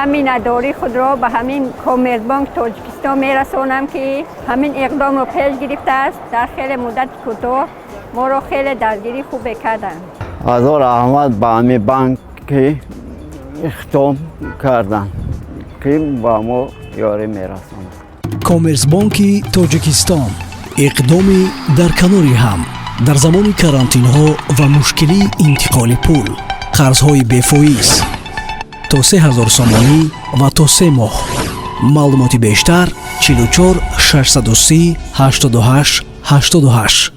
Ман миннатдории худро ба ҳамин Коммерсбонк Тоҷикистон мерасонам, ки ҳамин иқдомро пеш гирифтааст. Дар хеле муддати кӯтоҳ моро хеле дастгирии хубе карданд. Ҳазор раҳмат ба ҳамин банк, ки иқдом карданд, ки ба мо ёрӣ мерасонад. Коммерсбонки Тоҷикистон: иқдоми дар канори ҳам дар замони карантинҳо ва мушкилии интиқоли пул. Қарзҳои бефоиз то 3000 сомонӣ ва то 3 моҳ. Маълумоти бештар: 44 630 88 88.